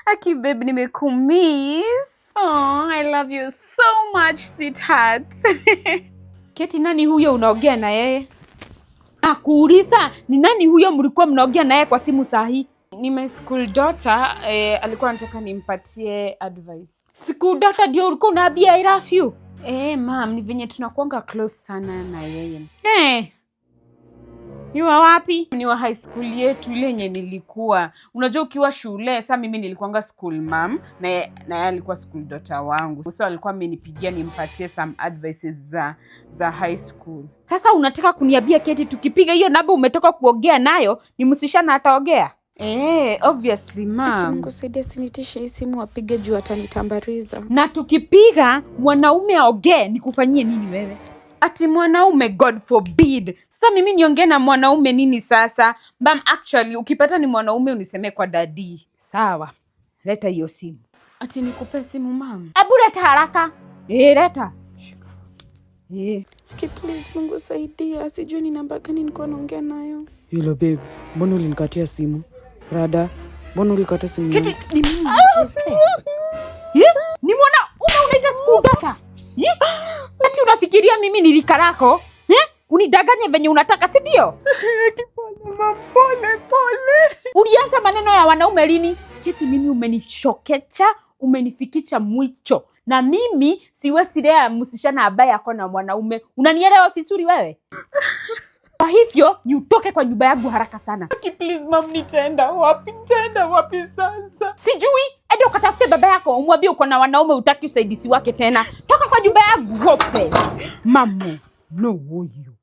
Aki babe, nimekumiss. Oh, I love you so much, sweetheart. Keti, nani huyo unaongea na yeye? Nakuuliza, ni nani huyo mlikuwa mnaongea naye kwa simu saa hii? Ni my school daughter, alikuwa anataka nimpatie advice. School daughter ndio ulikuwa unaambia "I love you"? Eh, mum, ni venye tunakuanga close sana na yeye. Eh. Ni wa wapi? Ni wa high school yetu ile yenye nilikuwa. Unajua ukiwa shule, sa mimi nilikuanga school mom na yeye alikuwa school daughter wangu. So alikuwa amenipigia nimpatie some advices za high school. Sasa unataka kuniambia, Keti, tukipiga hiyo namba umetoka kuongea nayo ni msichana ataongea? Eh, obviously, mum. Mungu saidia sinitishe hii simu apige juu atanitambariza. Na tukipiga mwanaume aongee nikufanyie nini wewe? Ati mwanaume? God forbid. Sasa mimi niongee na mwanaume nini sasa? Mum, actually ukipata ni mwanaume unisemee kwa daddy. Sawa. Leta hiyo simu. Ati nikupe simu, mum? Ebu leta haraka. Eh, leta. Eh. Aki please, Mungu saidia, sijui ni namba gani nilikuwa naongea nayo. Hello babe, mbona ulinikatia simu? Rada, mbona ulikata simu yangu? Keti, ni mimi. Eh? Ni mwanaume unaita school daughter? Eh? Ati unafikiria mimi ni rika lako? Eh? Unidanganye venye unataka, si ndio? Pole pole. Ulianza maneno ya wanaume lini? Keti, mimi umenichokecha, umenifikisha mwisho. Na mimi siwezi lea msichana ambaye ako na mwanaume. Unanielewa vizuri wewe? Kwa hivyo ni utoke kwa nyumba yangu haraka sana. Aki please mum, nitaenda wapi? Nitaenda wapi sasa? Sijui, ende ukatafute baba yako umwambie uko na wanaume, utaki usaidizi wake tena. Toka kwa nyumba yangu, Lopez. Mame, no huyu.